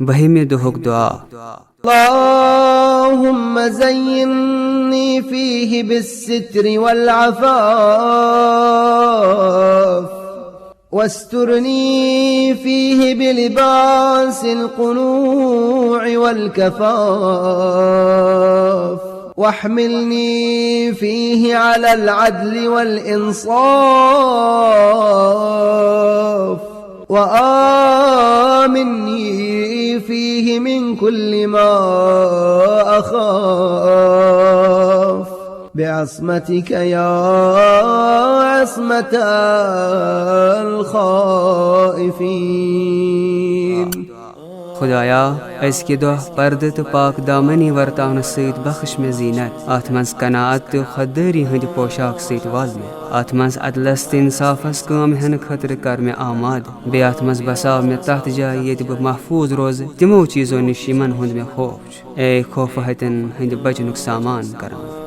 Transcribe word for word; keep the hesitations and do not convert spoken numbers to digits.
بٔہمہِ دۄہُک دُعا۔ اللهم زينني فيه بالستر والعفاف، واسترني فيه بلباس القنوع والكفاف، واحملني فيه على العدل والإنصاف، وآمني فيه من كل ما أخاف، بعصمتك يا عصمة الخائفين. خدایا، أزکہِ دۄہ پردٕ تہٕ پاک دامنی ورتاونہٕ سۭتۍ بخش مےٚ زیٖنت۔ اتھ منٛز قناعت تہٕ خۄددٲری ہٕنٛدِ پوشاک سۭتۍ ول مےٚ۔ اتھ منٛز عدلس تہٕ انصافس کٲم ہٮ۪نہٕ خٲطرٕ کر مےٚ آمادٕ۔ بیٚیہِ اتھ منٛز بساو مےٚ تتھ جایہِ ییٚتہِ بہٕ محفوظ روزٕ تِمو چیٖزو نِش یِمن ہُنٛد مےٚ خوف چھُ۔ اے خوفہٕ ہتٮ۪ن ہٕنٛدِ بچنُک سامان کران۔